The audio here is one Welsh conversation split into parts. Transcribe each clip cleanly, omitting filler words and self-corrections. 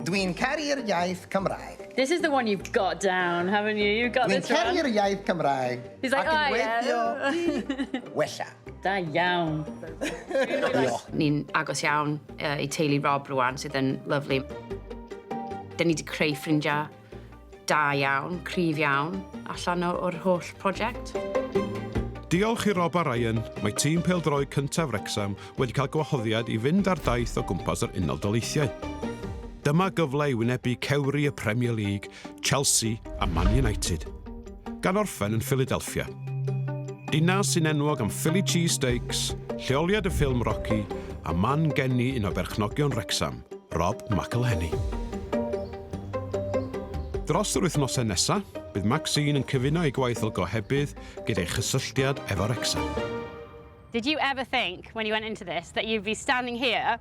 Dwi'n caru'r iaith Cymraeg. This is the one you've got down, haven't you? You've got Dwi'n this one. caru'r iaith Cymraeg He's like, ac yn "Oh, yeah." gweithio i wella. Da iawn. Diolch. Ni'n agos iawn i teulu Rob rwan, sydd yn lyfli. Dyn ni wedi creu ffrindiau da iawn, cryf iawn, allan o'r holl prosiect. Diolch i Rob a Ryan, mae tîm pêl-droed cyntaf Wrecsam wedi cael gwahoddiad i fynd ar daith o gwmpas yr Unol Daleithiau. Dyma gyfle i wynebu cewri y Premier League, Chelsea a Man United, gan orffen yn Philadelphia. Dinas sy'n enwog am Philly cheese steaks, lleoliad y ffilm Rocky a man geni un o berchnogion Wrecsam, Rob McElhenney. Dros yr wythnosau nesaf, bydd Maxine yn cyfuno ei gwaith fel gohebydd gyda'i chysylltiad efo Wrecsam. Did you ever think, when you went into this, that you'd be standing here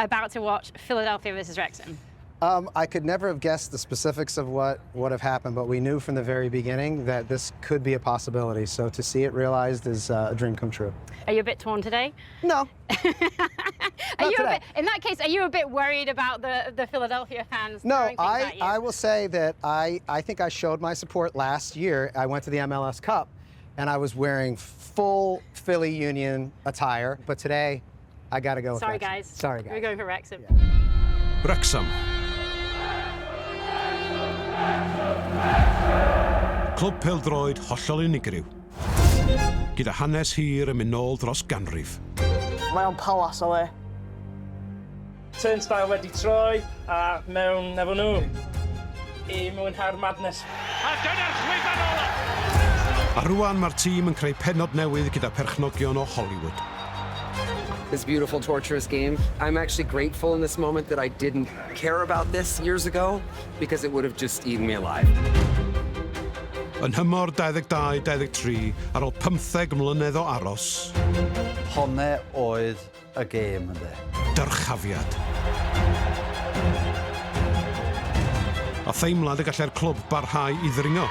about to watch Philadelphia versus Wrexham? I could never have guessed the specifics of what would have happened, but we knew from the very beginning that this could be a possibility. So to see it realized is a dream come true. Are you a bit torn today? No. Are you a today. bit, in that case, are you a bit worried about the Philadelphia fans No, throwing things at you? I will say that I think I showed my support last year. I went to the MLS Cup and I was wearing full Philly Union attire, but today I got to go with Sorry, Wrexham. guys. Sorry, guys. We're going for Wrexham. Yeah. Wrexham. Clwb pêl-droed hollol unigryw. Gyda hanes hir yn mynd nôl dros ganrif. Mae o'n palas o le. Turnstile wedi troi a mewn efo nhw i mwynhau'r madness. A dyna'r chwiban ola! A rwan mae'r tîm yn creu pennod newydd gyda perchnogion o Hollywood. This beautiful, torturous game. I'm actually grateful in this moment that I didn't care about this years ago, because it would have just eaten me alive. Yn nhymor 22-23, ar ôl 15 mlynedd o aros, Honne oedd y gêm, ynddo. Dyrchafiad. A theimlad y gallai'r clwb barhau i ddringo.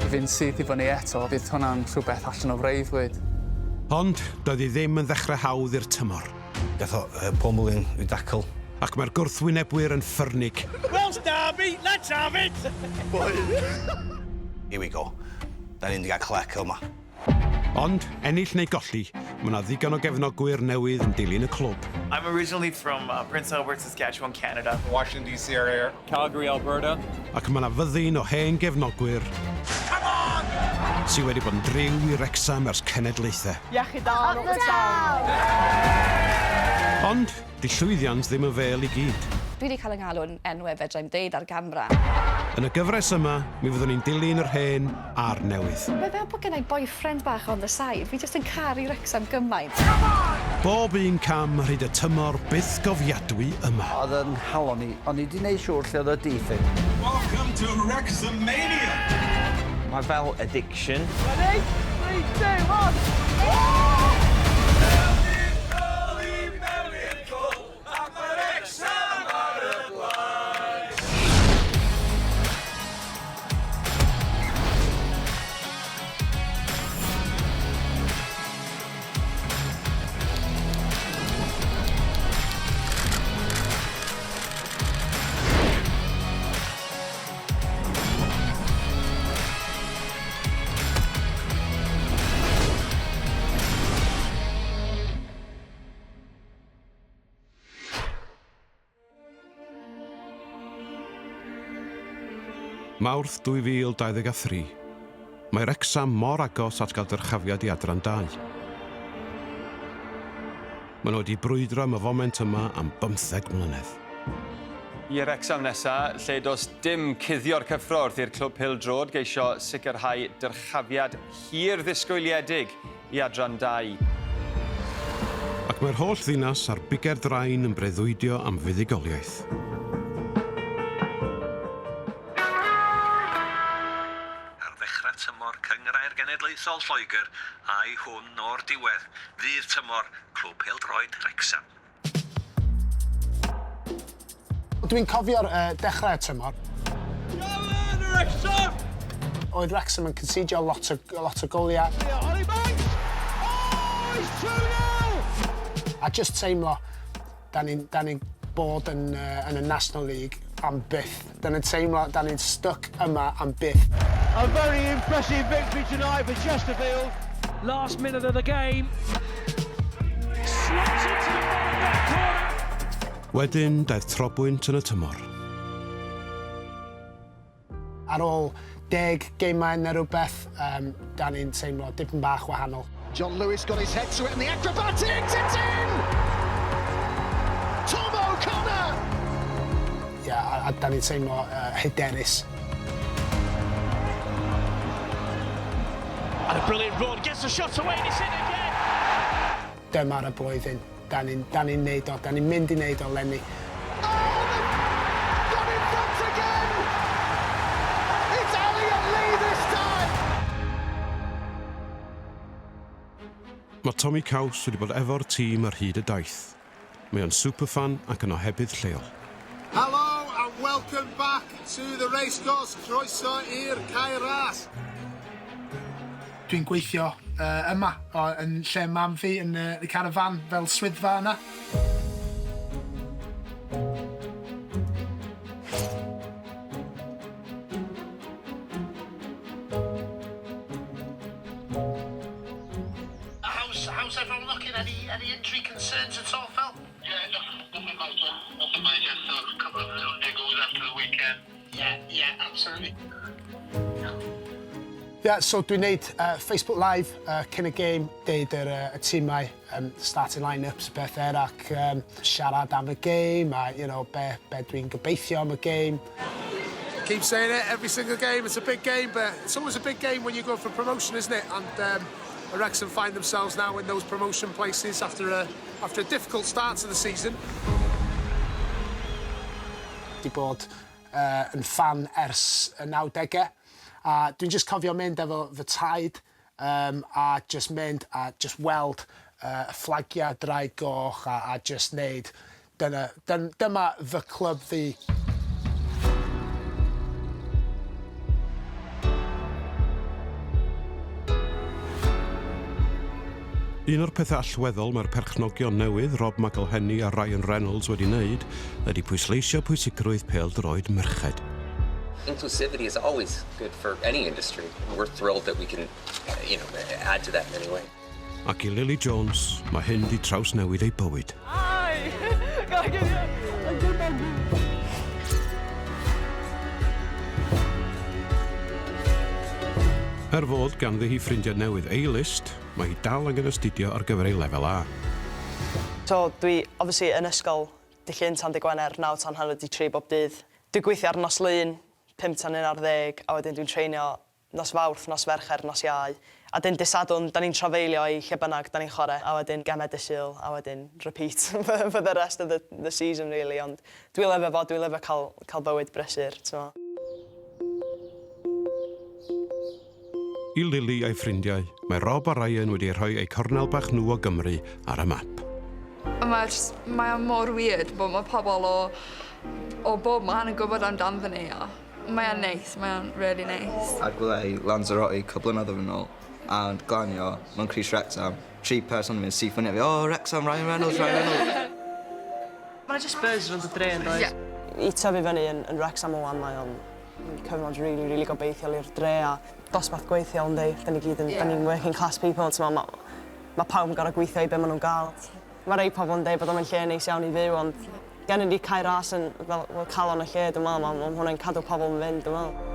I fynd syth i fyny eto, fydd hwnna'n rhywbeth allan o freuddwyd. Ond doedd hi ddim yn ddechrau hawdd i'r tymor. Gath o pummeling i dacl. Ac mae'r gwrthwynebwyr yn ffyrnig. Welsh Derby, let's have it! Here we go. Da ni'n mynd i gael clec yma. Ond, ennill neu golli, mae yna ddigon o gefnogwyr newydd yn dilyn y clwb. I'm originally from Prince Albert, Saskatchewan, Canada. Washington, D.C. area. Calgary, Alberta. Ac mae yna fyddin o hen gefnogwyr Come on! sydd wedi bod yn driw i Wrecsam ers cenedlaethau. Iechyd da yn Up the town! Ond, di llwyddiant ddim yn fêl i gyd. Dwi wedi cael 'y ngalw'n enwau fedra i'm deud ar gamera. Yn y gyfres yma, mi fyddwn ni'n dilyn yr hen a'r newydd. Mae fel bod gennai boyfriend bach on the side. Fi jyst yn caru Wrecsam gymaint. Bob un cam ar hyd y tymor bythgofiadwy yma. Oedd yn nghalon i, o'n i wedi gwneud siŵr lle oedd y diffyg. Welcome to Wrexhamania! Mae fel addiction. Ready? 3, 2, 1! Mawrth 2023. Mae Wrecsam mor agos at gael dyrchafiad i adran 2. Maen nhw wedi brwydro am y foment yma am bymtheg mlynedd. I Wrecsam nesa, lle does dim cuddio'r cyffro wrth i'r clwb pêl-droed geisio sicrhau dyrchafiad hir ddisgwyliedig i adran 2. Ac mae'r holl ddinas a'r bigau'r drain yn breuddwydio am fuddugoliaeth. Ar ddechrau tymor Cynghrair Genedlaethol Lloegr, ai hwn o'r diwedd fydd tymor Clwb Pêl-droed Wrecsam? Dwi'n cofio'r dechrau y tymor. Wrexham! Oedd Wrexham yn concedio lot o, lot o goliau. Ollie Banks! Oh, it's 2-0! A just teimlo, Da ni'n da ni bod yn, yn y National League am byth. Da ni'n teimlo, da ni'n stuck yma am byth. A very impressive victory tonight for Chesterfield. Last minute of the game. Slots into the bottom left corner. Wedyn, daeth trobwynt yn y tymor. Ar ôl 10 gemau neu rhywbeth, da ni'n teimlo dipyn bach wahanol. John Lewis got his head to it and the acrobatics, it's in! Tom O'Connor! Ia, a da ni'n teimlo hyderus. And a brilliant run, gets the shot away and it's in again! Dyma'r y blwyddyn, da ni'n ni neud o, da ni'n mynd i neud o 'leni. Got in front again! It's Elliot Lee this time! Mae Tommy Caws wedi bod efo'r tîm ar hyd y daith. Mae o'n superfan ac yn ohebydd lleol. Hello and welcome back to the racecourse. Croeso i'r Cae Ras. Dwi'n gweithio yma, yn lle mam fi, yn y carafan fel swyddfa yna. How's everyone looking? Any injury concerns at all, Phil? Yeah, nothing major. Nothing major. So a couple of little niggles after the weekend. Yeah, absolutely. Yeah, so dwi'n neud Facebook Live cyn y game, deud y tîmau, starting line-ups a pethau, ac siarad am y game, a be dwi'n gobeithio am y game. Keep saying it, every single game, it's a big game, but it's always a big game when you go for promotion, isn't it? And Wrexham find themselves now in those promotion places after a difficult start to the season. Di bod yn fan ers y 90au, a dwi'n just cofio mynd efo fy taid a just mynd a just weld y fflagiau draig goch a just neud dyma fy clwb fi. Un o'r pethau allweddol mae'r perchnogion newydd, Rob McElhenney a Ryan Reynolds wedi wneud, ydy pwysleisio pwysigrwydd pêl-droed merched. Inclusivity is always good for any industry. We're thrilled that we can add to that in any way. Ac i Lily Jones, mae hyn di trawsnewid ei bywyd. Hi! Can I give you a good one? Er fod ganddi hi ffrindiau newydd A-list, mae hi dal angen astudio ar gyfer ei lefel A. So dwi, obviously, yn ysgol dydd Llun tan dydd Gwener, 9 tan 2:30 bob dydd. Dwi'n gweithio ar nos Lun, 5 tan 11, a wedyn dwi'n treinio nos Fawrth, nos Fercher, nos Iau. A dyn dydd Sadwrn, da ni'n trafeilio i lle bynnag da ni'n chwarae, a wedyn gemau dydd Sul, a wedyn repeat for the rest of the season, really. Ond dwi'n lyfio fo, dwi'n lyfio cael bywyd brysur, t'mo. I Lily a'i ffrindiau, mae Rob a Ryan wedi rhoi eu cornel bach nhw o Gymru ar y map. Mae o mor weird bod mae pobl o bob man yn gwybod amdano ni. A mae o'n neis, mae o'n really neis. Ar gwyliau Lanzarote cwpl blynyddoedd yn ôl, a glanio mewn crys Wrexham, tri person yn mynd syth fyny a fi, "Oh, Wrexham, Ryan Reynolds, Ryan Reynolds." Mae'n just buzz rownd y dre yn does? Yeah. I tyfu fyny yn Wrexham wan, mae o'n cyfnod really, really gobeithiol i'r dre a dosbarth gweithiol yndi. Da ni gyd yn, da ni'n working class people, t'mo, ma pawb yn gorfod gweithio i be maen nhw'n gael. Mae rei pobl yn dweud bod o'n lle neis iawn i fyw, ond gen i Cae Ras yn fel calon y lle, dwi'n meddwl, ma hwnna'n cadw pobl yn fynd, dwi'n meddwl.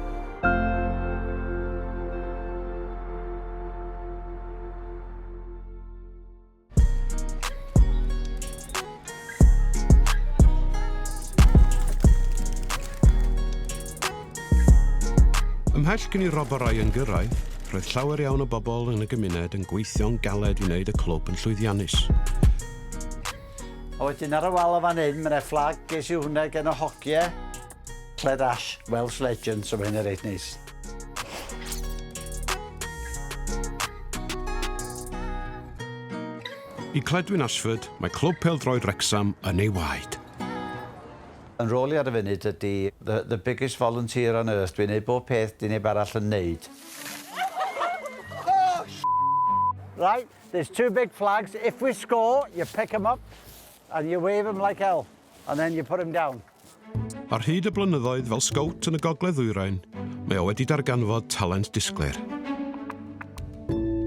Ymhell cyn i Rob a Ryan gyrraedd, roedd llawer iawn o bobl yn y gymuned yn gweithio'n galed i wneud y clwb yn llwyddiannus. A wedyn ar y wal o fan hyn, mae'n fflag, ges i hwnna gen y hogiau. Cled Ash, Welsh Legend, so mae hynny reit neis. I Cledwyn Ashford, mae Clwb Pêl-droed Wrexham yn ei waed. Yn rôl i ar y funud ydy the biggest volunteer on earth. Dwi'n neud bob peth di neb arall yn neud. Right, there's two big flags. If we score, you pick them up. And you wave him like hell, and then you put him down. Ar hyd y blynyddoedd fel sgowt yn y Gogledd Ddwyrain, mae o wedi darganfod talent disglair.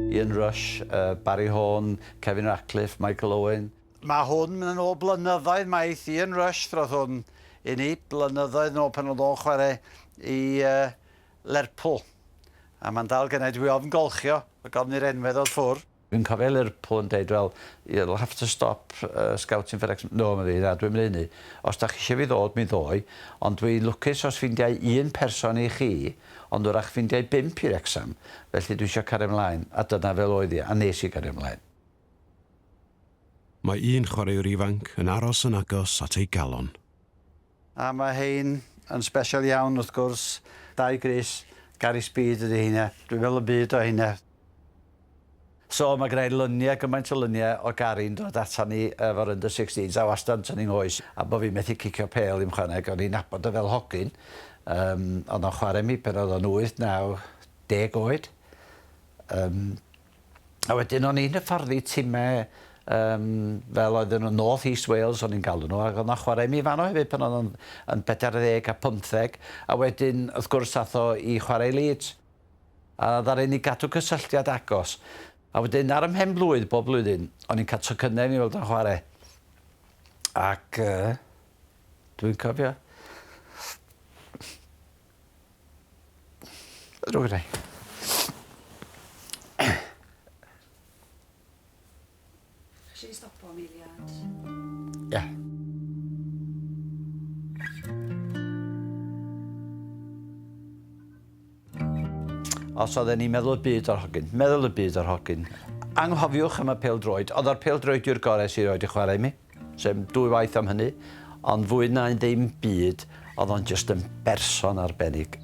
Ian Rush, Barry Horne, Kevin Ratcliffe, Michael Owen. Mae hwn yn ôl blynyddoedd maith. Ian Rush roedd hwn i ni, blynyddoedd yn ôl pan oedd o'n chwarae i uh, Lerpwl. A mae'n dal gennau, dwi ofn golchio, o gofn i'r enwau ddod ffwr. Dwi'n cofio Lerpwl yn deud, well, you'll have to stop scouting for ex... No, medda fi, na, dwi'm yn neud 'ny. Os 'dach chi eisiau fi ddod, mi ddoi, ond dwi'n lwcus os ffindiai un person i chi, ond wrach ffindiai bump i Wrecsam, felly dwi eisiau cario mlaen, a dyna fel oedd hi, a nes i gario mlaen. Mae un chwaraewr ifanc yn aros yn agos at ei galon. A mae hein yn sbesial iawn wrth gwrs, dau grys Gary Speed ydy heina, dwi'n meddwl y byd o heina. So mae gennai lyniau, gymaint o lyniau o Gary'n dod atan ni efo'r under 16s a wastad yn tynnu nghoes a bo fi methu cicio pêl ddim chwaneg, o'n i'n nabod o fel hogyn, yym o'dd o'n chwarae mi pan o'dd o'n 8, 9, 10 oed. Yym a wedyn o'n i'n hyfforddi timau yym fel oedden nhw North East Wales o'n i'n galw nhw ac o'dd o'n chwarae i mi fanno hefyd pan o'dd o'n yn 40 a 15 a wedyn wrth gwrs ath o i chwarae i Leeds. A ddaru ni gadw cysylltiad agos. A wedyn ar 'y mhen-blwydd bob blwyddyn o'n i'n cael tocynnau i weld o'n chwarae. Ac yy dwi'n cofio Ddrwg gyda i. Chi eisiau stopo am eiliad? Ie. Os oedden ni'n meddwl y byd o'r hogyn, meddwl y byd o'r hogyn. Anghofiwch am y pêl-droed, oedd o'r pêl-droediwr gorau sydd erioed 'di chwarae i mi. Sef dwy waith am hynny, ond fwy na ddim byd, oedd o'n jyst yn berson arbennig.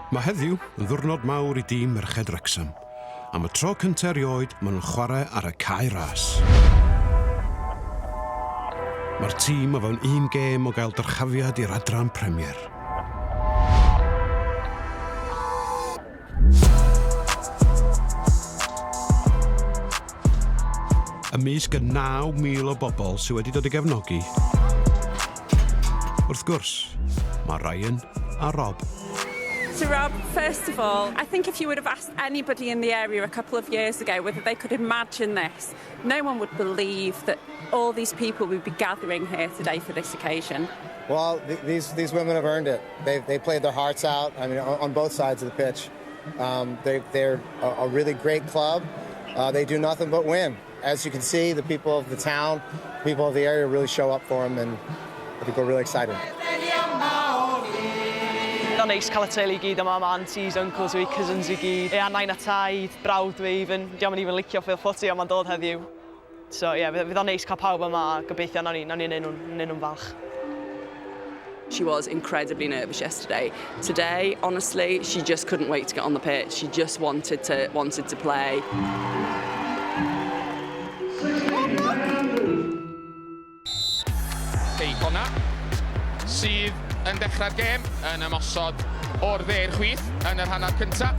Mae heddiw yn ddiwrnod mawr i dîm Merched Wrecsam. Am y tro cyntaf erioed, maen nhw'n chwarae ar y cae ras. Mae'r tîm o fewn un gêm o gael dyrchafiad i'r adran Premier. Ymysg y 9,000 o bobl sydd wedi dod i gefnogi, wrth gwrs, mae Ryan a Rob. So Rob, first of all, I think if you would have asked anybody in the area a couple of years ago whether they could imagine this, no one would believe that all these people would be gathering here today for this occasion. Well, th these, these women have earned it. They, they played their hearts out, I mean, on, on both sides of the pitch. Um, they, they're a, a really great club. Uh, they do nothing but win. As you can see, the people of the town, people of the area really show up for them, and I think we're really excited. Mae'n neis cael y teulu i gyd yma, mae aunties, uncles fi, cousins i gyd. Ia, nain a taid, brawd fi even. Dio'm yn even licio ffil footy ond mae'n dod heddiw. So ie, yeah, fydd o'n neis cael pawb yma a gobeithio nawn ni, nawn ni neud nhw'n neud nhw'n falch. She was incredibly nervous yesterday. Today, honestly, she just couldn't wait to get on the pitch. She just wanted to wanted to play. Cei Connah sydd yn dechrau'r gêm yn ymosod o'r dde i'r chwith yn yr hanner cyntaf.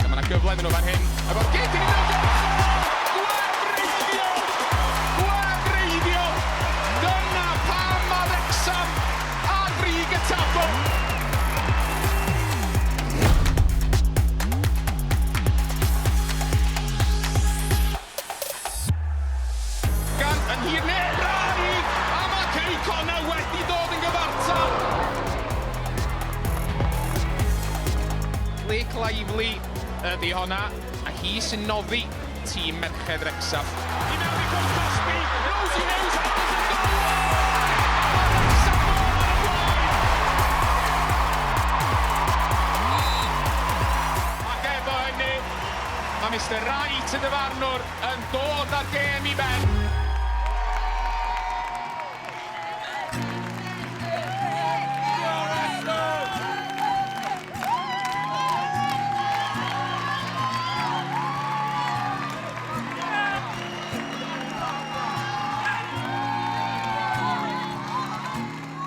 A mae yna gyfle iddyn nhw fan hyn. Efo'r gic i Gwefreiddiol! Gwefreiddiol! Dyna pam mae Wrecsam ar frig y tabl! Gan yn hir neu braidd! A mae Cei Connah wedi dod yn gyfartal! Blake Lively ydy honna, a hi sy'n noddi tîm Merched Wrecsam. I mewn i cwrt Cosby, Rosie Hughes Harris yn gol! Mae Wrecsam nôl ar y blaen! Ac efo hynny, mae Mr Wright y dyfarnwr yn dod â'r gêm i ben.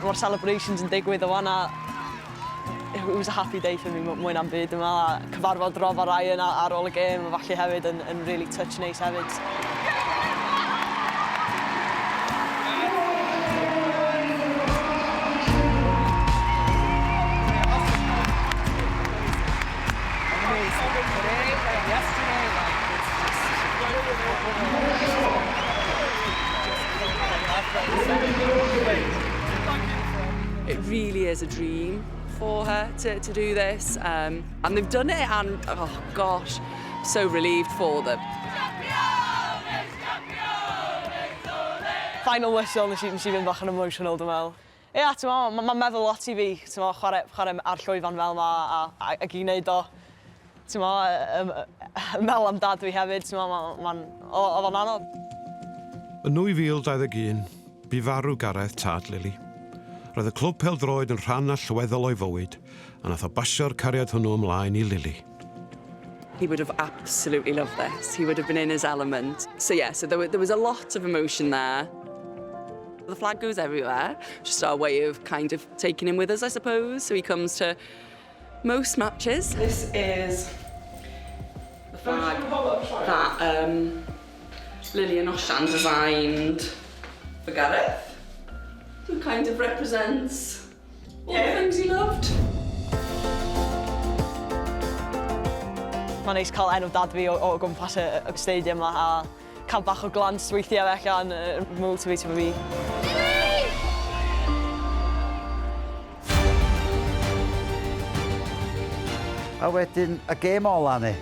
Mae'r celebrations yn digwydd o fanna. It was a happy day for me mwy na'm byd dwi'n meddwl, a cyfarfod Rob a Ryan ar ôl y gêm a falle hefyd yn, yn really touch neis hefyd. It really is a dream for her to, to do this. Um, and they've done it, and oh gosh, so relieved for them. Final whistle, nes i, nes i fynd bach yn emotional, dwi'n meddwl. Ia, ti'n meddwl, mae'n ma meddwl lot i fi, ti'n meddwl, chwarae, chwarae ar llwyfan fel ma a, a, ac i wneud o, ti'n meddwl, meddwl am dad fi hefyd, ti'n meddwl, mae'n, oedd o'n anodd. Yn 2021, bu farw Gareth tad Lily. Roedd y clwb pêl-droed yn rhan allweddol o'i fywyd, a nath o basio'r cariad hwnnw ymlaen i Lily. He would have absolutely loved this. He would have been in his element. So yeah, so there, there was a lot of emotion there. The flag goes everywhere. Just our way of kind of taking him with us, I suppose. So he comes to most matches. This is the flag that um, Lily and Oshan designed for Gareth. So it kind of represents all the things he loved. Mae'n neis cael enw dad fi o, o gwmpas y, y stadium a, a cael bach o glance weithiau allan yn motivatio fi. A wedyn, y gêm ola ni.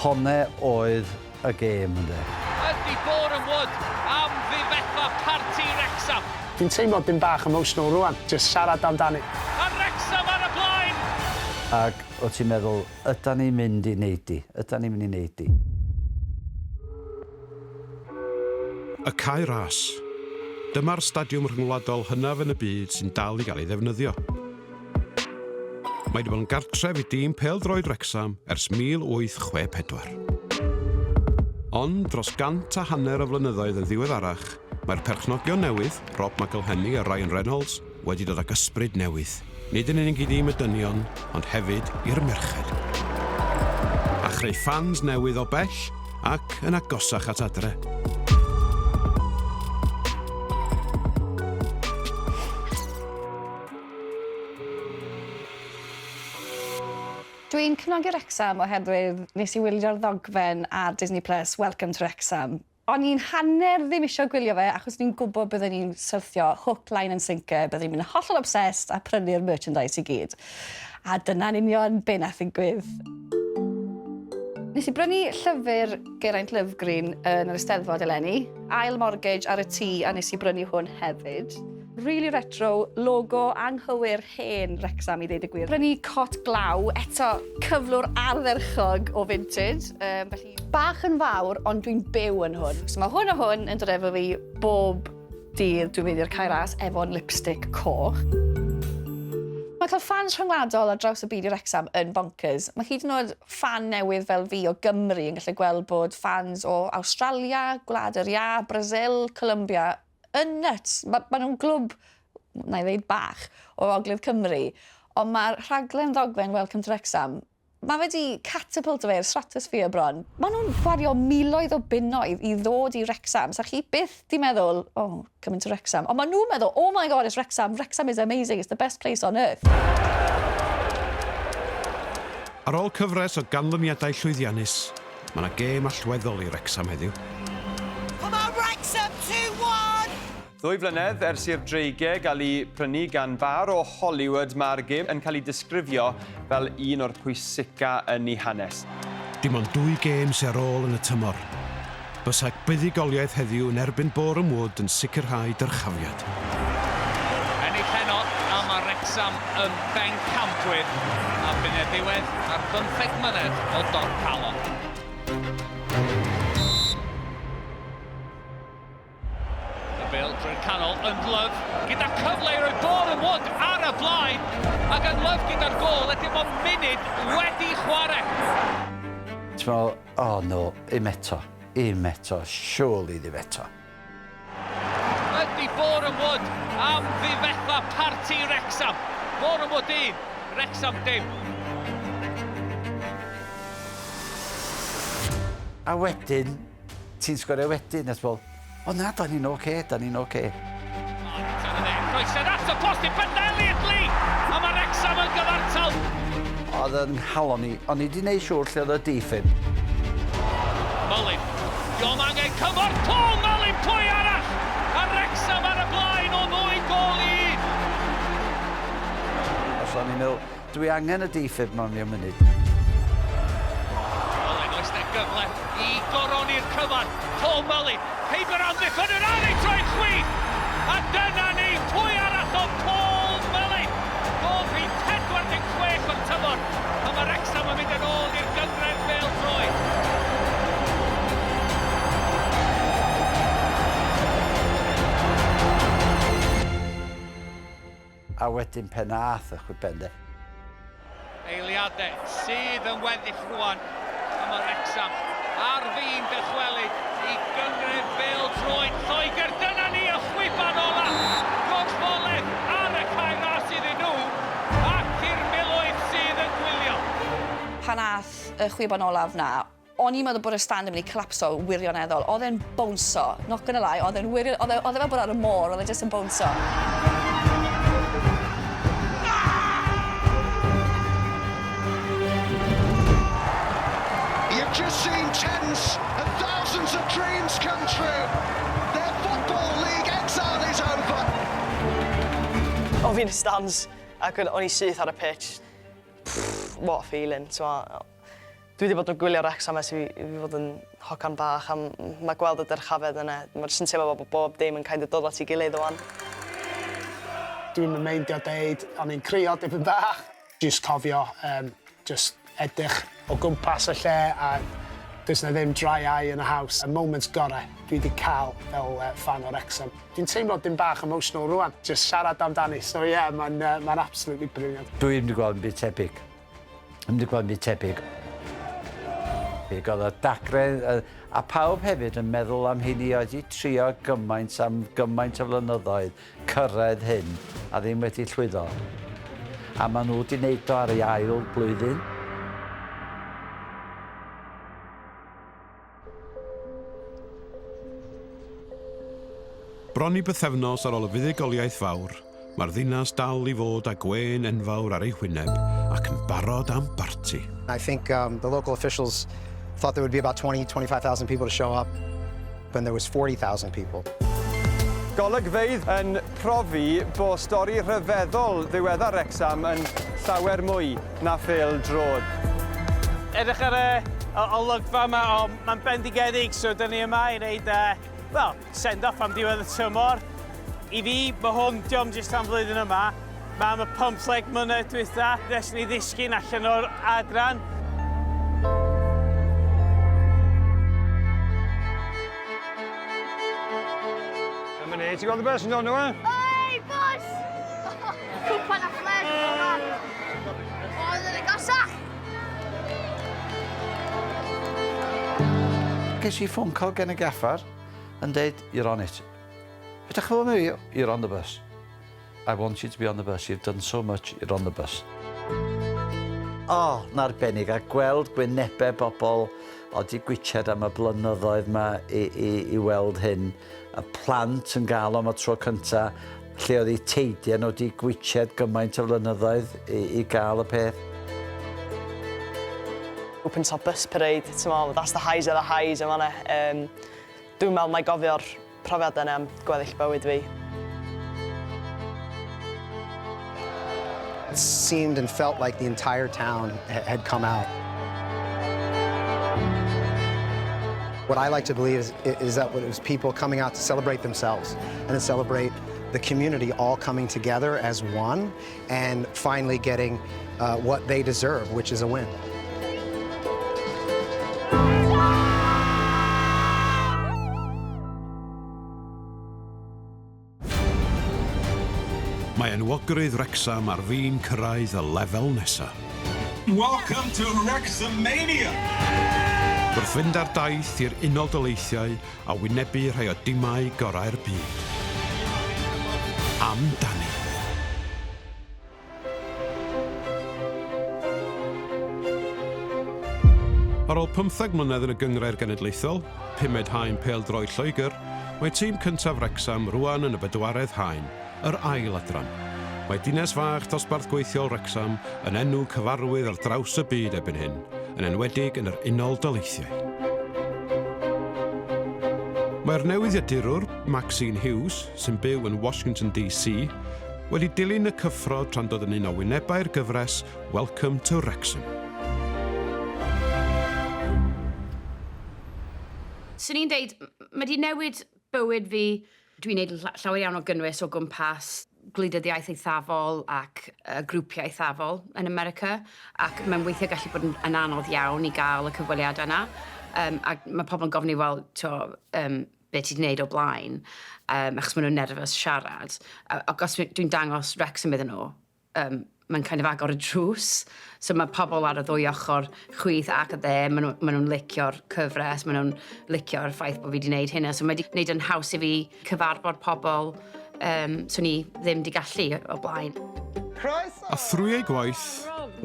Honne oedd y gêm, ynddo. Ydy Boreham Wood am ddifetha parti Wrexham. Dwi'n teimlo dim bach emotional rwan, just siarad amdani. A Wrexham ar y blaen! Ac o ti'n meddwl, ydan ni'n mynd i neud i? Ydan ni'n mynd i neud i? Y Cae Ras. Dyma'r stadiwm rhyngwladol hynaf yn y byd sy'n dal i gael ei ddefnyddio. Mae wedi bod yn gartref i dîm pêl-droed Wrecsam ers 1864. Ond dros gant a hanner o flynyddoedd yn ddiweddarach, mae'r perchnogion newydd, Rob McElhenney a Ryan Reynolds, wedi dod ag ysbryd newydd. Nid yn unig i dîm y dynion, ond hefyd i'r merched. A chreu ffans newydd o bell ac yn agosach at adre. Dwi'n cefnogi Wrecsam oherwydd nes i wylio'r ddogfen ar Disney Plus, Welcome to Wrexham. O'n i'n hanner ddim isio gwylio fe achos o'n i'n gwybod bydden i'n syrthio hook, line and sinker, bydden i'n mynd yn hollol obsessed a prynu'r merchandise i gyd. A dyna'n union be nath ddigwydd. Nes i brynu llyfr Geraint Lovgreen yn yr Eisteddfod eleni, ail mortgage ar y tŷ a nes i brynu hwn hefyd. Really retro, logo anghywir hen Wrecsam i ddeud y gwir. Brynu cot glaw, eto cyflwr ardderchog o vintage, um, felly bach yn fawr, ond dwi'n byw yn hwn. So mae hwn a hwn yn dod efo fi bob dydd dwi'n mynd i'r Cae Ras efo'n lipstick coch. Mae cael fans rhyngwladol ar draws y byd i Wrecsam yn bonkers. Mae hyd yn oed fan newydd fel fi o Gymru yn gallu gweld bod fans o Awstralia, Gwlad yr Iâ, Brazil, Colombia yn nuts. Mae ma nhw'n glwb, na i ddeud bach, o Ogledd Cymru. Ond mae'r rhaglen ddogfen Welcome to Wrexham, mae fe wedi catapulto fe i'r stratosphere bron. Maen nhw'n gwario miloedd o bunnoedd i ddod i Wrexham. Sa chi byth di meddwl, oh, coming to Wrexham. Ond maen nhw'n meddwl, oh my god, it's Wrexham. Wrexham is amazing, it's the best place on earth. Ar ôl cyfres o ganlyniadau llwyddiannus, mae yna gêm allweddol i Wrecsam heddiw. Come on, Wrexham, 2-1! Ddwy flynedd ers i'r Dreigiau gael eu prynu gan bar o Hollywood, mae'r gêm yn cael ei disgrifio fel un o'r pwysica yn ei hanes. Dim ond dwy gêm sy ar ôl yn y tymor. Bysa buddugoliaeth heddiw yn erbyn Boreham Wood yn sicrhau dyrchafiad. Ennill heno a mae Wrecsam yn bencampwyr a bydd e ddiwedd ar bymtheg mlynedd o dorcalon. Y bêl drwy'r canol yn Love gyda cyfle i roi Boreham Wood ar y blaen ac yn Love gyda'r gôl a dim ond munud wedi chwarae. Ti'n meddwl, oh no, im eto, im eto, surely ddim eto. Boreham Wood am ddifetha parti Wrecsam. Boreham Wood 1, Wrecsam dim. A wedyn, ti'n sgorio wedyn, a ti'n meddwl, o na, da ni'n oce, okay, da ni'n oce. Okay. Croesiad at y post i Ben Elliot Lee, a mae Wrecsam yn gyfartal. Oedd yn nghalon i, o'n i wedi gwneud siŵr lle oedd y defib. Mullin, diolch angen cymorth, Paul Mullin, pwy arall? A Wrecsam ar y blaen o ddwy gol i un. Os o'n i'n meddwl, dwi angen y defib mewn i'r munud. Mullin, oes na gyfle i goroni'r cyfan. Paul Mullin, heibio'r amddiffyn yn ar ei troed chwith. A dyna ni, pwy arall o Paul Mullin. Gôl rhif 46 o'r tymor. A mae Wrecsam yn mynd yn ôl i'r gynghrair bêl-droed. A wedyn pen ath y chwiben de. Eiliadau sydd yn weddill rwan a mae Wrecsam ar fin dychwelyd i gynghrair bêl-droed Lloegr. Dyna ni y chwiban ola! Gorfoledd ar y Cae Ras iddyn nhw ac i'r miloedd sydd yn gwylio. Pan ath y chwiban olaf 'na, o'n i'n meddwl bod y stand yn mynd i collapso wirioneddol. Oedd e'n bownso, not gonna lie, oedd e'n wirion... oedd e oedd e fel bod ar y môr, oedd e jyst yn bownso. You've just seen tens of thousands of dreams come true. Their Football League exile is over. O fi'n y stands ac o'n i syth ar y pitch. Pfft, what a feeling, t'mo'. Dwi wedi bod yn gwylio Wrecsam ers i fi, i fi fod yn hogan bach a mae gweld y dyrchafiad yna, mae jyst yn teimlo fel bod bob dim yn kind of dod at ei gilydd ŵan. Dwi'm yn meindio deud, o'n i'n crio dipyn bach. Jyst cofio, um, just edrych o gwmpas y lle a does 'na ddim dry eye yn y house. Y moment gorau dwi wedi cael fel fan o Wrexham. Dwi'n teimlo dim bach emotional rwan, just siarad amdani. So yeah, mae'n ma absolutely brilliant. Dwi ddim wedi gweld yn byd tebyg. Ddim wedi gweld yn byd tebyg. Oedd y dagre, a pawb hefyd yn meddwl am hynny oedd wedi trio gymaint am gymaint o flynyddoedd cyrraedd hyn a ddim wedi llwyddo. A maen nhw wedi wneud o ar ei ail blwyddyn. Bron i bythefnos ar ôl y fuddugoliaeth fawr, mae'r ddinas dal i fod â gwên enfawr ar ei hwyneb ac yn barod am barti. I think um, the local officials thought there would be about 20, 25,000 people to show up, and there was 40,000 people. Golygfeydd yn profi bod stori rhyfeddol ddiweddar Wrecsam yn llawer mwy na phêl-droed. Edrych ar y olygfa yma, o, mae'n bendigedig, so dyn ni yma i wneud, wel, send-off am diwedd y tymor. I fi, mae hwn, diolch jyst am flwyddyn yma, mae am y 15 mlynedd dwytha, nes ni ddisgyn allan o'r adran. Dyma ni, ti'n gweld y bus yn dod nhw, e? Oi, bus! Cwpan a flares yn dod. Oedd yn agosach! Ges i phone call gen y gaffar yn deud, you're on it. Be dach chi'n meddwl mi? You're on the bus. I want you to be on the bus. You've done so much, you're on the bus. O, oh, na arbennig, a gweld gwynebau bobl o di gwitchad am y blynyddoedd yma i, i, i weld hyn. Y plant yn gael o am y tro cynta, lle oedd eu teidiau nhw di gwitchad gymaint o flynyddoedd i, i gael y peth. Open top bus parade, ti'n meddwl, that's the highs of the highs yn fan'na. Um, dwi'n meddwl mai gofio'r profiad yna am gweddill bywyd fi. It seemed and felt like the entire town had come out. What I like to believe is that it was people coming out to celebrate themselves and to celebrate the community all coming together as one and finally getting what they deserve, which is a win. Mae enwogrwydd Wrecsam ar fin cyrraedd y lefel nesaf. Welcome to Wrexhamania! Wrth fynd ar daith i'r Unol Daleithiau a wynebu rhai o dimau gorau'r byd. Amdani! Ar ôl pymtheg mlynedd yn y Gynghrair Genedlaethol, pumed haen pêl-droed Lloegr, mae tîm cyntaf Wrecsam rŵan yn y bedwaredd haen, yr ail adran. Mae dinas fach dosbarth gweithiol Wrecsam yn enw cyfarwydd ar draws y byd erbyn hyn, yn enwedig yn yr Unol Daleithiau. Mae'r newyddiadurwr, Maxine Hughes, sy'n byw yn Washington DC, wedi dilyn y cyffro tra'n dod yn un o wynebau'r gyfres Welcome to Wrexham. Swn i'n deud, mae 'di newid bywyd fi. Dwi'n neud llawer iawn o gynnwys o gwmpas gwleidyddiaeth eithafol ac yy grwpiau eithafol yn America, ac mae'n weithiau gallu bod yn yn anodd iawn i gael y cyfweliadau 'na. Yym ac ma' pobl yn gofyn i fi, wel, t'o' yym be ti 'di wneud o'r blaen, yym, achos maen nhw'n nervous siarad. A, ac os dwi'n dangos Wrexham iddyn nhw, um, mae'n kind of agor y drws. So mae pobl ar y ddwy ochr, chwith ac y dde, maen nhw'n ma nhw licio'r cyfres, maen nhw'n licio'r ffaith bod fi wedi gwneud hynna. So mae wedi gwneud yn haws i fi cyfarfod pobl um, swn i ddim wedi gallu o blaen. A thrwy ei gwaith,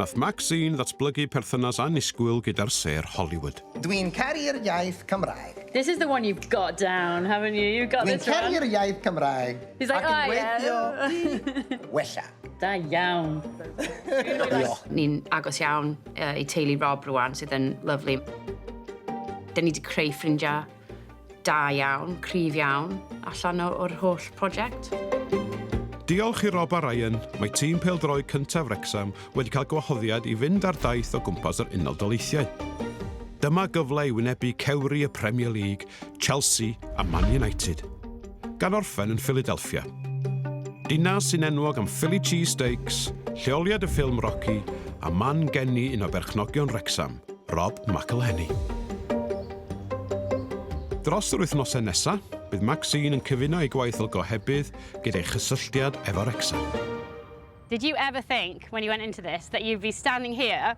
nath Maxine ddatblygu perthynas annisgwyl gyda'r sêr Hollywood. Dwi'n caru'r iaith Cymraeg. This is the one you've got down, haven't you? You've got Dwi'n this one. caru'r iaith Cymraeg. He's like, ac yn "Oh, gweithio yeah." i wella. Da iawn. Diolch. Ni'n agos iawn uh, i teulu Rob rwan, sydd yn lyfli. Dyn ni wedi creu ffrindiau da iawn, cryf iawn, allan o'r holl prosiect. Diolch i Rob a Ryan, mae tîm pêl-droed cyntaf Wrecsam wedi cael gwahoddiad i fynd ar daith o gwmpas yr Unol Daleithiau. Dyma gyfle i wynebu cewri y Premier League, Chelsea a Man United, gan orffen yn Philadelphia. Dinas sy'n enwog am Philly cheese steaks, lleoliad y ffilm Rocky a man geni un o berchnogion Wrecsam, Rob McElhenney. Dros yr wythnosau nesaf, bydd Maxine yn cyfuno ei gwaith fel gohebydd gyda'i chysylltiad efo Wrecsam. Did you ever think, when you went into this, that you'd be standing here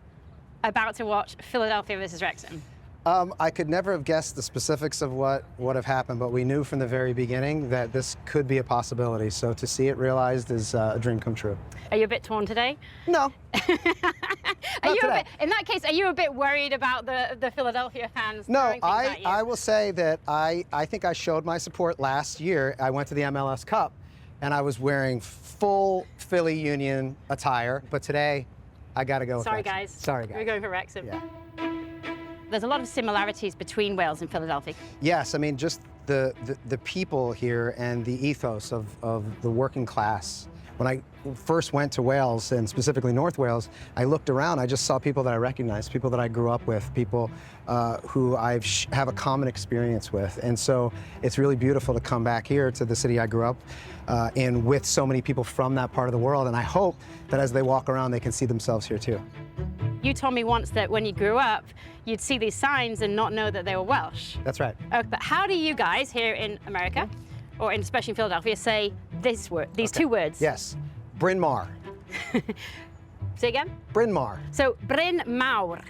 about to watch Philadelphia versus Wrexham? Um, I could never have guessed the specifics of what would have happened, but we knew from the very beginning that this could be a possibility. So to see it realized is uh, a dream come true. Are you a bit torn today? No. are you today. A bit, in that case, are you a bit worried about the, the Philadelphia fans? No, throwing things I, at you? I will say that I, I think I showed my support last year. I went to the MLS Cup and I was wearing full Philly Union attire. But today, I got to go with Sorry, Wrexham. guys. Sorry, guys. We're going for Wrexham. Yeah. There's a lot of similarities between Wales and Philadelphia. Yes, I mean, just the, the, the people here and the ethos of, of the working class. When I first went to Wales, and specifically North Wales, I looked around, I just saw people that I recognized, people that I grew up with, people uh, who I have a common experience with. And so it's really beautiful to come back here to the city I grew up uh, in with so many people from that part of the world. And I hope that as they walk around, they can see themselves here too. You told me once that when you grew up, you'd see these signs and not know that they were Welsh. That's right. Uh, but how do you guys here in America, or in, especially in Philadelphia, say this word, these two words? Yes. Bryn Mawr. Say again? Bryn Mawr. So Bryn Mawr.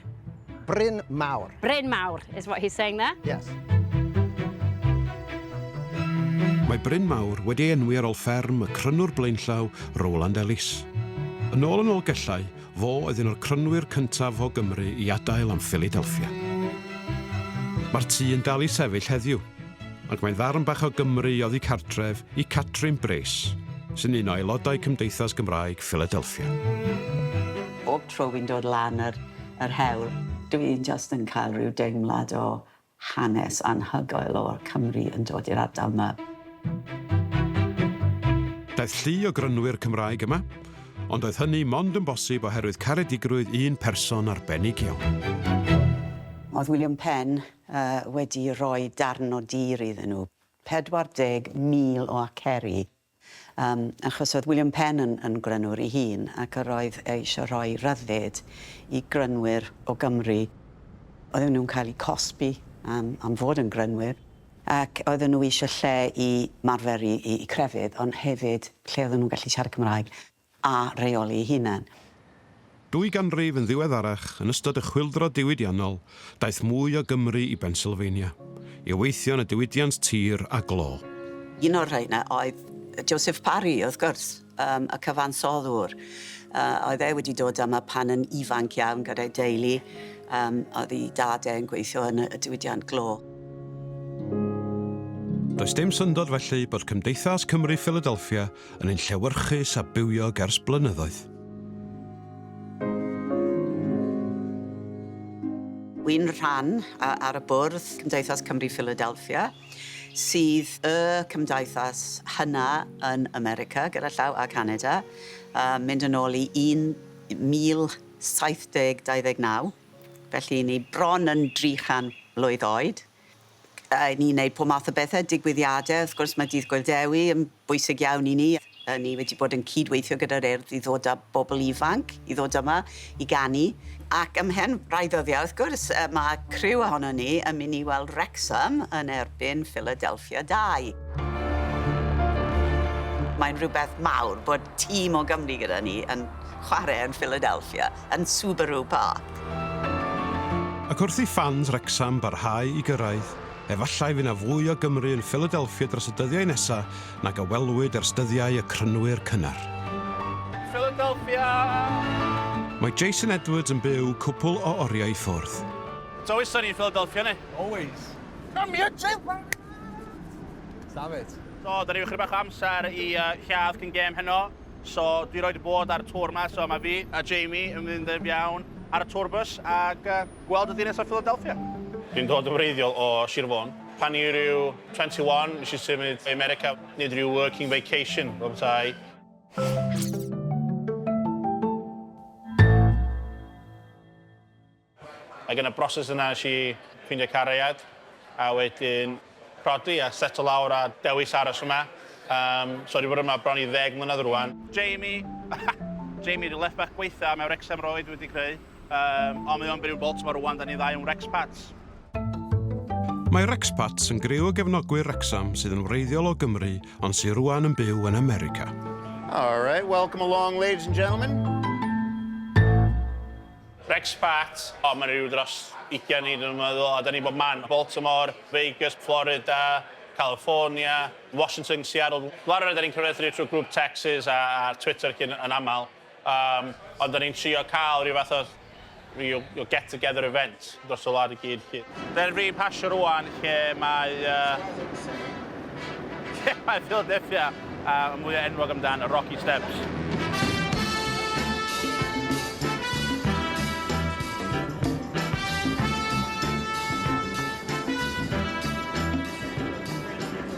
Bryn Mawr. Bryn Mawr is what he's saying there. Yes. Mae Bryn Mawr wedi ei enwi ar ôl fferm y crynwr blaenllaw Roland Ellis. Yn ôl yn ôl Gellau, fo oedd un o'r crynwyr cyntaf o Gymru i adael am Philadelphia. Mae'r tŷ yn dal i sefyll heddiw, ac mae'n ddarn bach o Gymru oddi cartref i Catrin Brace, sy'n un o aelodau Cymdeithas Gymraeg Philadelphia. Bob tro fi'n dod lan yr, yr hewl, dwi'n just yn cael rhyw deimlad o hanes anhygoel o'r Cymru yn dod i'r ardal yma. Daeth llu o grynwyr Cymraeg yma, ond oedd hynny mond yn bosib oherwydd caredigrwydd un person arbennig iawn. Oedd William Penn uh, wedi rhoi darn o dir iddyn nhw, 40,000 o aceri, um, achos oedd William Penn yn, yn grynwr ei hun ac yr oedd eisiau rhoi rhyddid i grynwyr o Gymru. Oedden nhw'n cael eu cosbi am, am fod yn grynwyr ac oedden nhw eisiau lle i marfer i, i, i crefydd, ond hefyd lle oedden nhw'n gallu siarad Cymraeg a reoli eu hunain. Dwy ganrif yn ddiweddarach, yn ystod y chwyldro diwydiannol, daeth mwy o Gymry i Bennsylvania, i weithio yn y diwydiant tir a glo. Un o'r rheina oedd Joseph Parry, wrth gwrs, um, y cyfansoddwr. Oedd e wedi dod yma pan yn ifanc iawn gyda'i deulu. Um, oedd ei dad e'n gweithio yn y diwydiant glo. Does dim syndod felly bod Cymdeithas Cymru Philadelphia yn un llewyrchus a bywiog ers blynyddoedd. Wy'n rhan ar y bwrdd Cymdeithas Cymru Philadelphia, sydd y cymdeithas hynna yn America, gyda llaw, a Canada, mynd yn ôl i 1729, felly ni bron yn 300 mlwydd oed. Ni'n neud pob math o bethe, digwyddiade, wrth gwrs mae Dydd Gŵyl Dewi yn bwysig iawn i ni. Ni wedi bod yn cydweithio gyda'r Urdd i ddod â bobl ifanc i ddod yma i ganu. Ac ymhen rhai ddyddiau, wrth gwrs, mae criw ohonon ni yn mynd i weld Wrexham yn erbyn Philadelphia 2. Mae'n rhywbeth mawr bod tîm o Gymru gyda ni yn chwarae yn Philadelphia, yn Subaru Park. Ac wrth i ffans Wrecsam barhau i gyrraedd, efallai fydd 'na fwy o Gymry yn Philadelphia dros y dyddiau nesa nag a welwyd ers dyddiau y Crynwyr cynnar. Philadelphia! Mae Jason Edwards yn byw cwpl o oriau i ffwrdd. It's always sunny in Philadelphia, innit? Always. Come here, Jim! Savage. So, da ni chydig bach o amser i lladd cyn gêm heno. So, dwi 'roid 'di bod ar y tour 'ma, so mae fi a Jamie yn mynd yn iawn ar y tour bus ag gweld y ddinas o Philadelphia. Dwi'n dod yn wreiddiol o Sir Fôn. Pan i ryw 21, nes i symud i America, wneud rhyw working vacation, fel petai. Ac yn y broses yna nes i ffeindio cariad a wedyn prodi a setlo lawr a dewis aros yma. Um, so dwi bod yma bron i ddeg mlynedd rwan. Jamie, Jamie ydy'r left back gweitha mae Wrexham roed wedi creu. Um, ond mae o'n byw yn Baltimore rwan, da ni ddau yn Wrexpats. Mae Wrexpats yn griw o gefnogwyr Wrexham sydd yn wreiddiol o Gymru ond sydd rwan yn byw yn America. All right, welcome along, ladies and gentlemen. Rexpat, o ma' 'na ryw dros ugian ni dwi'n meddwl a 'dan ni bob man. Baltimore, Vegas, Florida, California, Washington, Seattle. Fel arfer 'dan ni'n cyfathrebu trwy group texts a a Twitter cyn yn amal. Yym ond 'dan ni'n trio ca'l ryw fath o ryw ryw get together event dros y wlad i gyd 'lly. 'Dan ni 'di pasio rŵan lle mae yy lle mae Philadelphia a mwya enwog amdan y Rocky Steps.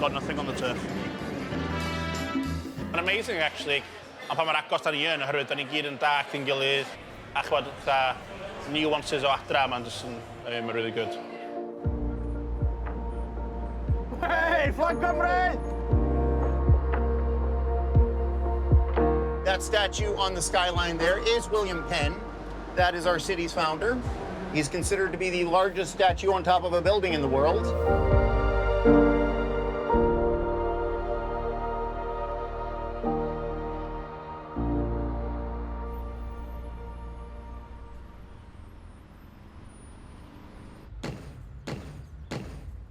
Got nothing on the turf. Mae'n amazing actually, ond pa mor agos da ni yn, oherwydd da ni gyd yn dallt ein gilydd, a ch'mod fatha nuances o adra, mae'n just yn, I mean, mae'n really good. Hey, flag Cymru! That statue on the skyline there is William Penn. That is our city's founder. He's considered to be the largest statue on top of a building in the world.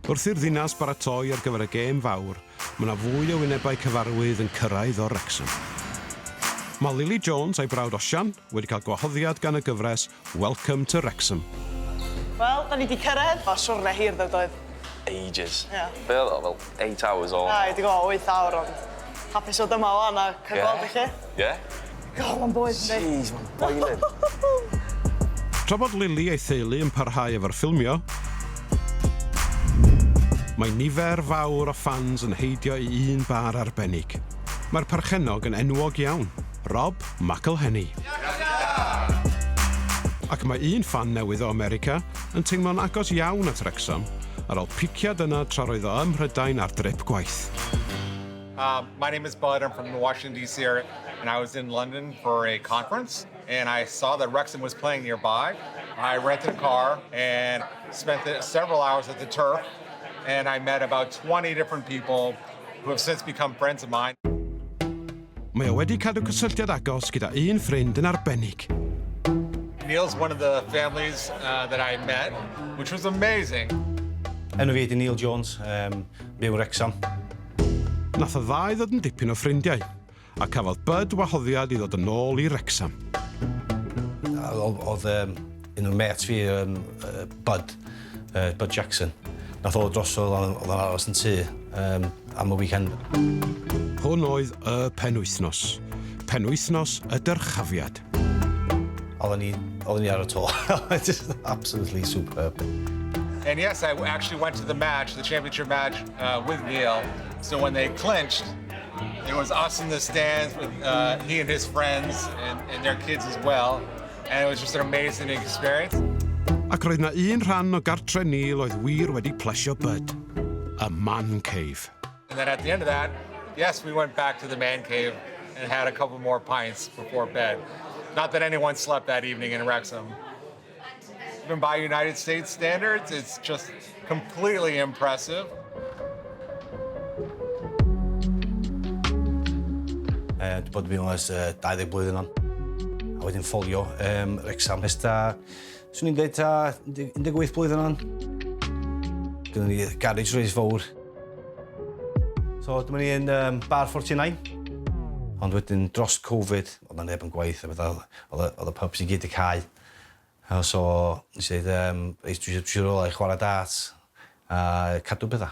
Wrth i'r ddinas baratoi ar gyfer y gêm fawr, mae 'na fwy o wynebau cyfarwydd yn cyrraedd o Wrecsam. Mae Lily Jones a'i brawd Osian wedi cael gwahoddiad gan y gyfres Welcome to Wrexham. Wel, da ni 'di cyrraedd. O, siwrne hir ddo, doedd? Ages. Ia. Be oedd o, fel 8 hours o... Aye, dwi'n gwybod, 8 awr, ond hapus o dyma wan a cael gweld i chi. Ie? God, mae'n boeth, yndi? Jeez, mae'n boiling. Tra bod Lily a'i theulu yn parhau efo'r ffilmio, mae nifer fawr o ffans yn heidio i un bar arbennig. Mae'r perchennog yn enwog iawn, Rob McElhenney. Ac mae un ffan newydd o America yn teimlo'n agos iawn at Wrecsam ar ôl piciad yna tra roedd o ym Mhrydain ar drip gwaith. My name is Bud. I'm from the Washington, D.C. area, and I was in London for a conference, and I saw that Wrexham was playing nearby. I rented a car and spent the, several hours at the turf, and I met about 20 different people who have since become friends of mine. Mae o wedi cadw cysylltiad agos gyda un ffrind yn arbennig. Neil's one of the families that I met, which was amazing. Enw fi ydy Neil Jones, um, byw Wrexham. Nath y ddau ddod yn dipyn o ffrindiau, a cafodd Bud wahoddiad i ddod yn ôl i Wrecsam. Oedd um, un o'r mêts fi, um, Bud, Bud Jackson, nath o drosodd, oedd o'n aros yn tŷ um, am y weekend. Hwn oedd y penwythnos. Penwythnos y dyrchafiad. Oedden ni, oedden ni ar y to. Just absolutely superb. And yes, I actually went to the match, the championship match, with Neil. So when they clinched, it was us in the stands with he and his friends and their kids as well. And it was just an amazing experience. Ac roedd na un rhan o gartre Neil oedd wir wedi plesio Bud. Y man cave. And then at the end of that, yes, we went back to the man cave and had a couple more pints before bed. Not that anyone slept that evening in Wrexham. Even by United States standards, it's just completely impressive. Dwi bod yn byw ers 20 blwyddyn on. A wedyn ffolio Wrexham ers ta, swn i'n dweud ta 18 blwyddyn on. Gynnon ni garage reit fawr. So dyma ni yn Bar 49. Ond wedyn dros Covid, oedd na neb yn gwaith a bethau, oedd y pubs i gyd 'di cau. A so nes i ddeud, reit, dwi eisiau rhywle i chwarae darts a cadw pethau.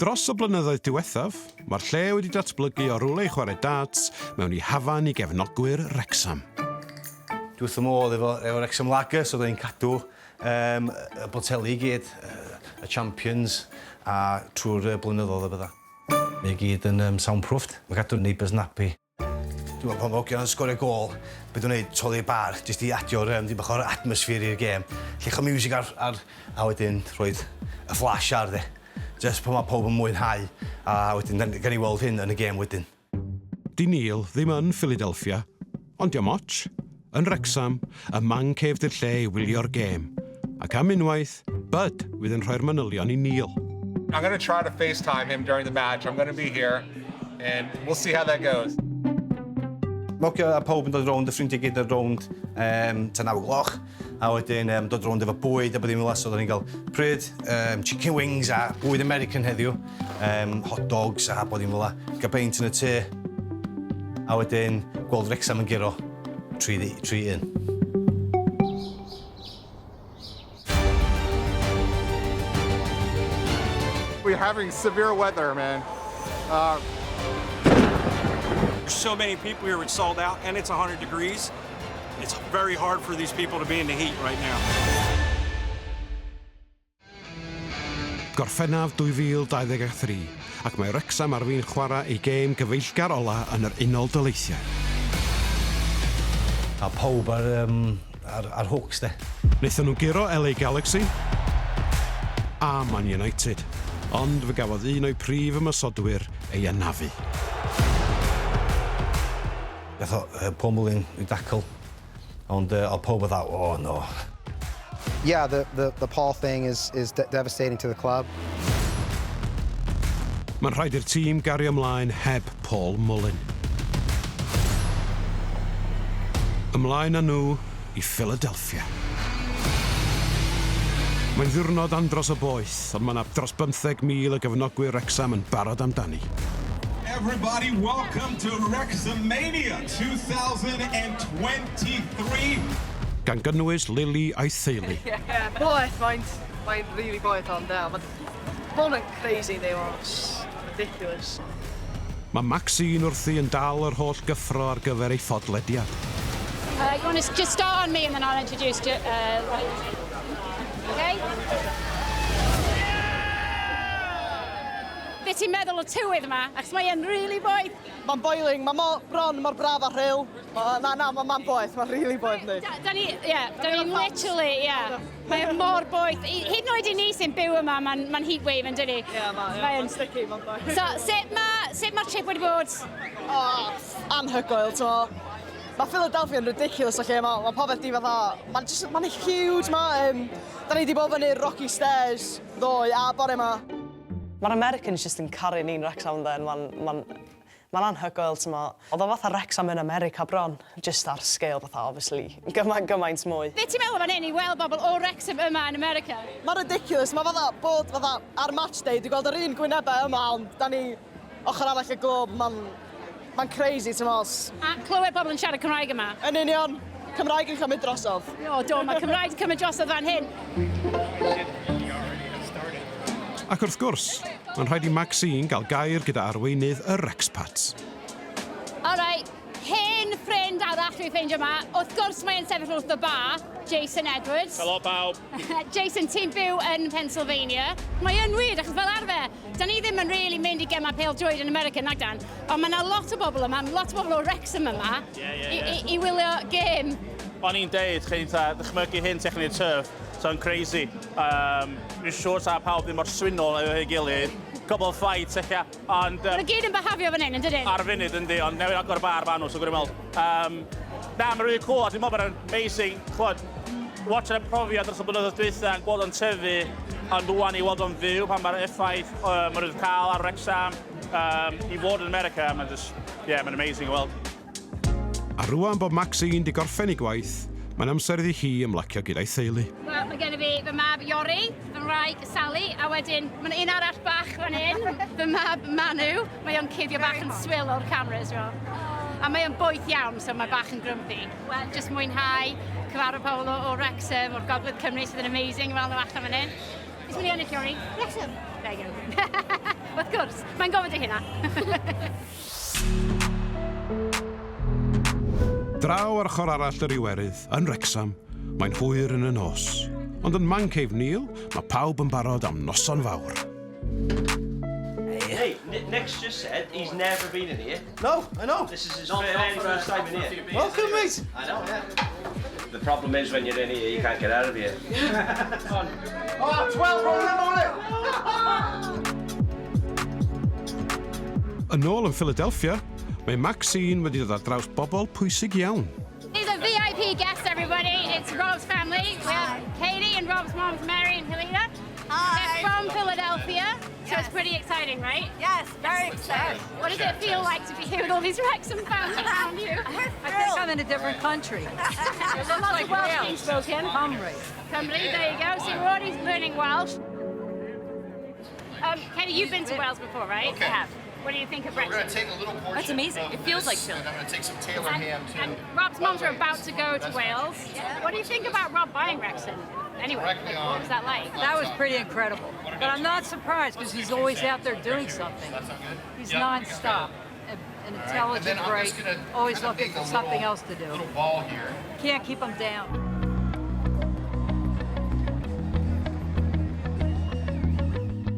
Dros y blynyddoedd diwethaf, mae'r lle wedi datblygu o rywle i chwarae darts mewn i hafan i gefnogwyr Wrecsam. Dwi wrth fy modd efo Wrexham Lager, so oedden ni'n cadw y boteli i gyd, y champions, a trwy'r blynyddoedd a bethau. Mae i gyd yn soundproofed. Mae cadw'r neighbours yn happy. Dwi'n meddwl pan mae hogiau'n sgorio gôl, be dwi'n neud, toddi'r bar, jyst i adio'r dipyn bach o'r atmosphere i'r gêm. Lluchio music ar, a wedyn rhoid y flash ar de. Just pan mae pawb yn mwynhau, a wedyn gawn ni weld hyn yn y gêm wedyn. Di Neil ddim yn Philadelphia, ond dio'm ots. Yn Wrecsam, y man cave di'r lle i wylio'r gêm. Ac am unwaith, Bud fydd yn rhoi'r manylion i Neil. I'm going to try to FaceTime him during the match. I'm going to be here, and we'll see how that goes. Mocio a pawb yn dod rownd, y ffrindiau gyd yn rownd ta 9 gloch. A wedyn dod rownd efo bwyd a bod ddim fel so oedden ni'n cael pryd, chicken wings a bwyd American heddiw, hot dogs a bod ddim fel Gael peint yn y tŷ. A wedyn gweld Wrexham yn guro 3-1. We're having severe weather, man. There's so many people here, it's sold out, and it's 100 degrees. It's very hard for these people to be in the heat right now. Gorffennaf 2023, ac mae Wrecsam ar fin chwarae ei gêm gyfeillgar ola yn yr Unol Daleithiau. A pawb ar hooks, de. Wnaethon nhw guro LA Galaxy a Man United, ond fe gafodd un o'i prif ymosodwyr ei anafu. Gath o Paul Mullin i tackle, ond oedd pawb oedd, "Oh no." Yeah, the Paul thing is devastating to the club. Mae'n rhaid i'r tîm gario ymlaen heb Paul Mullin. Ymlaen â nhw i Philadelphia. Mae'n ddiwrnod andros o boeth, ond mae yna dros 15,000 o gefnogwyr Wrexham yn barod amdani. Everybody, welcome to Wrexhamania 2023. Gan gynnwys Lily a'i theulu. Yeah, boeth, mae'n really boeth ond, yeah, mae'n bod yn crazy, they was ridiculous. Mae Maxine wrthi yn dal yr holl gyffro ar gyfer ei phodlediad. You want to just start on me and then I'll introduce you. Right. Okay? Be ti'n meddwl o tywydd yma? Achos mae'n really boeth. Mae'n boiling, mae bron mor braf â Rhyl. Na, na, mae'n boeth, mae'n really boeth ni. Da ni, yeah, da ni literally, yeah. Mae'n mor boeth. Hyd yn oed i ni sy'n byw yma, mae'n ma heat wave yn dydi? Ie, mae'n sticky, mae'n boeth. So, sut ma trip wedi bod? Oh, anhygoel, ti'n Mae Philadelphia yn ridiculous o lle, mae popeth di fatha, mae'n just, mae'n huge ma. Da ni di bod fyny'r Rocky Stairs ddoe a bore ma. Mae'r Americans just yn caru ni'n Wrexham then, mae'n anhygoel, ti'n mo. Oedd o fatha Wrexham yn America bron, just ar scale fatha, obviously, gymaint, gymaint mwy. Be ti'n meddwl fan hyn i weld bobl o Wrexham yma yn America? Mae'n ridiculous, mae fatha bod fatha ar match day, dwi'n gweld yr un gwynebau yma, ond da ni ochr arall y glob, mae'n ma crazy, ti'n meddwl. A clywed pobl yn siarad Cymraeg yma. Yn union, Cymraeg yn cymryd drosodd. O, do, mae Cymraeg yn cymryd drosodd fan hyn. Ac wrth gwrs, mae'n rhaid i Maxine gael gair gyda arweinydd yr expats. All right, hen ffrind arall dwi'n ffeindio yma. Wrth gwrs mae'n sefyll wrth y bar, Jason Edwards. Helo pawb. Jason, ti'n byw yn Pennsylvania. Mae yn weird, achos fel arfer, da ni ddim yn really mynd i gemau pêl-droed yn America, nag dan. Ond mae yna lot o bobl yma, lot o bobl o Wrexham yma, i wylio gêm. O'n i'n deud, chi'n ddychmygu hyn techni'r turf, so'n crazy. Dwi'n siŵr sa pawb ddim mor swynol efo'i gilydd. Couple of fights, eich ond... Maen nhw gyd yn behafio fan hyn, yn dydyn? Ar y funud, yndi, ond newydd agor y bar fan nhw, so gwrdd weld. Na, mae'n really cool, a dwi'n meddwl bod yn amazing, chwod, watch y profiad dros y blynyddoedd dwytha, yn gweld o'n tyfu, ond rwan i weld o'n fyw pan mae'r effaith maen nhw wedi cael ar Wrexham, i fod yn America, mae'n just, yeah, mae'n amazing i weld. A rwan bod Maxine di gorffen ei gwaith, mae'n amser iddi hi ymlacio gyda'i theulu. Wel, mae gen i fi fy mab Iori, fy ngwraig Sally, a wedyn mae'n un arall bach fan hyn, fy mab Manu. Mae o'n cuddio bach yn swil o'r cameras, ro. A mae o'n boeth iawn, so mae bach yn grumpy. Wel, just mwynhau, cyfarfod pobl o Wrexham, o'r Gogledd Cymru sydd yn amazing fel nhw allan fan hyn. Beth mynd i ennill, Iori? Wrexham. There you go. Wrth gwrs, mae'n gofyn i hynna. Draw ar ochr arall yr Iwerydd, yn Wrexham, mae'n hwyr yn y nos. Ond yn Man Cave Neil, mae pawb yn barod am noson fawr. Hey, Nick's just said he's never been in here. No, I know. This is his Not first for a- time in not for a here. few beers. Welcome, mate. I know, yeah. The problem is when you're in here, you can't get out of here. Oh, 12 rolling, rolling! Yn ôl yn Philadelphia, mae Maxine wedi dod ar draws bobl pwysig iawn. These are VIP guests, everybody. It's Rob's family. We have Katie and Rob's moms, Mary and Helena. Hi. They're from Philadelphia, so it's pretty exciting, right? Yes, very excited. What does it feel like to be here with all these Wrexham fans around you? I think I'm in a different country. There's lots like of Welsh being Wales. spoken. Cymru. Cymru, there you go. So you're already learning Welsh. Katie, you've been to Wales before, right? Okay. I have. What do you think of So we're Wrexham? going to take a little portion That's amazing. of It feels this, like Philly. And I'm going to take some Taylor ham too. And Rob's moms are about to go to Wales. What do you think about Rob buying Wrexham? Anyway, like, what was that like? That was pretty incredible. But I'm not surprised because he's always out there doing something. He's nonstop. An And intelligent, then I'm bright, just gonna always kinda looking make for a something else to do. Little ball here. Can't keep him down.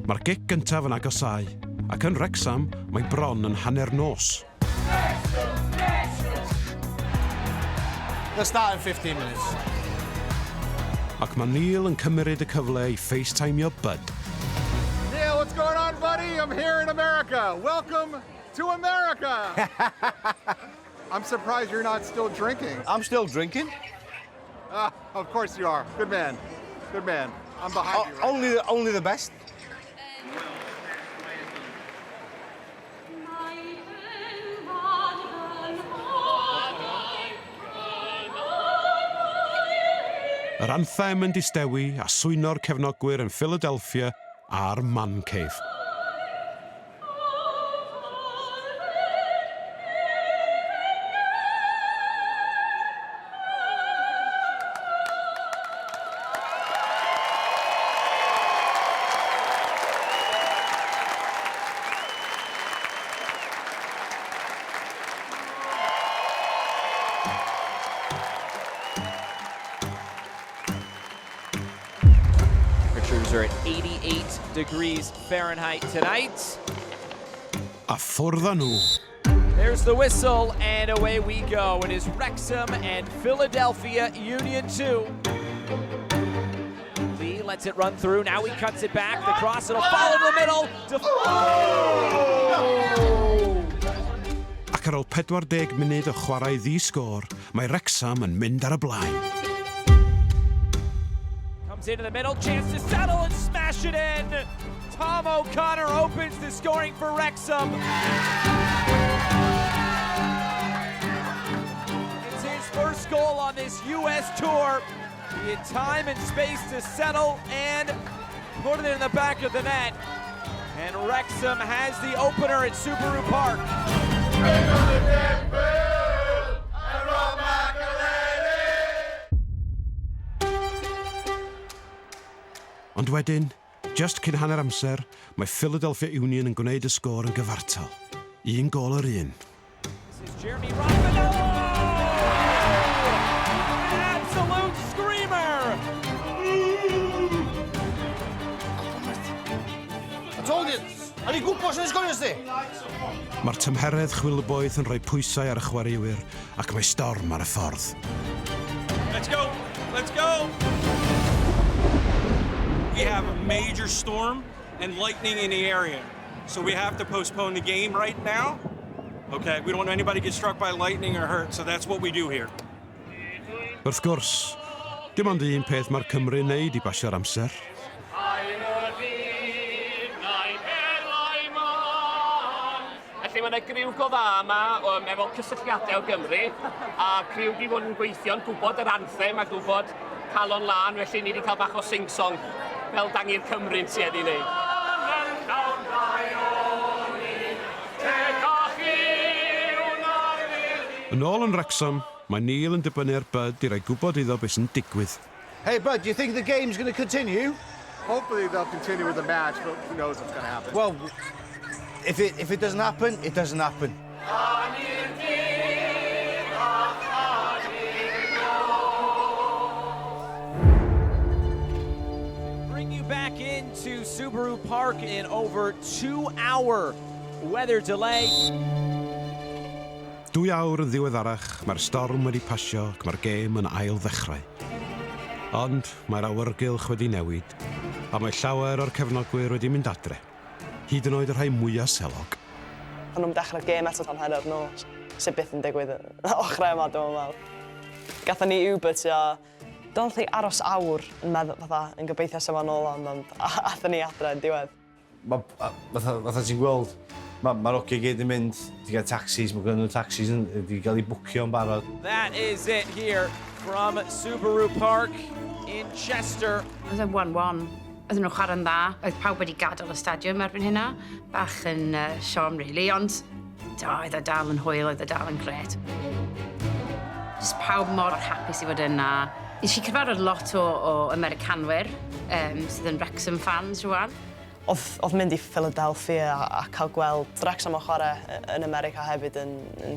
Mae'r gic gyntaf yn agosáu, ac yn Wrexham mae bron yn hanner nos. They'll start in 15 minutes. Ac mae Neil yn cymryd y cyfle i FaceTimeio Bud. Neil, what's going on, buddy? I'm here in America. Welcome to America. I'm surprised you're not still drinking. I'm still drinking. Ah, of course you are. Good man. Good man. I'm behind you. Right Only the best. Yr anthem yn distewi a swyno'r cefnogwyr yn Philadelphia a'r Man Cave. Temperatures are at 88 degrees Fahrenheit tonight. A ffwrdd â nhw. There's the whistle, and away we go. It is Wrexham and Philadelphia Union 2. Lee lets it run through. Now he cuts it back. The cross, it'll fall in the middle. Ac ar ôl 40 munud o chwarae ddi-sgôr, mae Wrexham yn mynd ar y blaen. Comes into the middle, chance to settle and smash it in. Tom O'Connor opens the scoring for Wrexham. It's his first goal on this U.S. tour. He had time and space to settle and put it in the back of the net. And Wrexham has the opener at Subaru Park. Ond wedyn, just cyn hanner amser, mae Philadelphia Union yn gwneud y sgôr yn gyfartal. Un gôl yr un. This is Jeremy Robin. An absolute screamer! I told you! O'n i'n gwybod sy'n sgorio sti! Mae'r tymheredd chwilboeth yn rhoi pwysau ar y chwaraewyr ac mae storm ar y ffordd. Let's go. Let's go. We have a major storm and lightning in the area. So we have to postpone the game right now. Okay, we don't want anybody to get struck by lightning or hurt, so that's what we do here. Wrth gwrs, dim ond un peth mae'r Cymry'n neud i basio'r amser. Felly mae yna griw go dda yma efo cysylltiadau o Gymru a criw di fod yn gweithio'n gwybod yr anthem a gwybod calon lân, felly ni wedi cael bach o sing-song fel dangi'r Cymru'n tueddu i wneud. Yn ôl yn Wrexham, mae Neil yn dibynnu ar Bud i roi gwybod iddo beth sy'n digwydd. Hey Bud, do you think the game's going to continue? Hopefully they'll continue with the match, but who knows what's going to happen. Well, if it doesn't happen, it doesn't happen. Bring you back into Subaru Park in over 2-hour weather delay. 2 awr yn ddiweddarach, mae'r storm wedi pasio ac mae'r gêm yn ail ddechrau. Ond mae'r awyrgylch wedi newid, a mae llawer o'r cefnogwyr wedi mynd adre. Hyd yn oed y rhai mwyaf selog. O'n nhw'n dechrau'r gêm eto tan hanner nos. Sydd byth yn digwydd ochrau yma, dwi'n meddwl. Gathon ni Uber tua. Don't think aros awr yn meddwl fatha, yn gobeithio sef nôl am, ond athon ni adre yn diwedd. Ma, fatha ti'n gweld, mae'r ma hogia gyd yn mynd, di gael taxis, mae gen nhw taxis yn, di gael eu bwcio yn barod. That is it here from Subaru Park in Chester. Oedd e'n 1-1. Oedden nhw'n chwarae'n dda. Oedd pawb wedi gadael y stadiwm erbyn hynna. Bach yn siom, really, ond do, oedd e dal yn hwyl, oedd e dal yn grêt. Just pawb mor hapus i fod yna. Nes i cyfarfod lot o Americanwyr sydd yn Wrexham fans rwan. Oedd mynd i Philadelphia a cael gweld Wrexham o chwarae yn America hefyd yn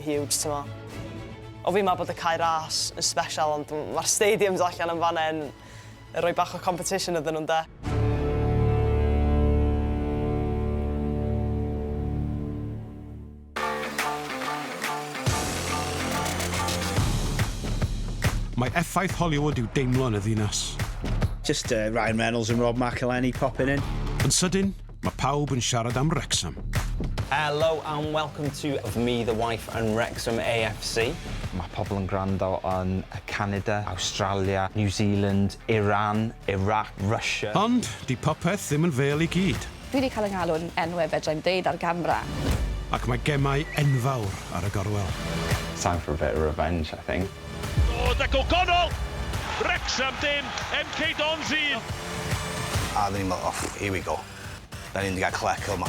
huge, ti'n mo. O fi'n meddwl bod y Cae Ras yn special, ond mae'r stadiums allan yn fanna yn rhoi bach o competition iddyn nhw'n de. Mae effaith Hollywood i'w deimlo yn y ddinas. Just Ryan Reynolds and Rob McElhenney popping in. Yn sydyn, mae pawb yn siarad am Wrexham. Hello and welcome to Of Me, the Wife and Wrexham AFC. Mae pobl yn gwrando yn Canada, Australia, New Zealand, Iran, Iraq, Russia. Ond, di popeth ddim yn fel i gyd. Dwi wedi cael yng ngalw'n enwau fedrai'm deud ar gamra. Ac mae gemau enfawr ar y gorwel. It's time for a bit of revenge, I think. O, Dec O'Connell! Wrexham dim, MK Dons 1. A dyn ni'n meddwl, "Oh, here we go. Da ni'n gael clec yma."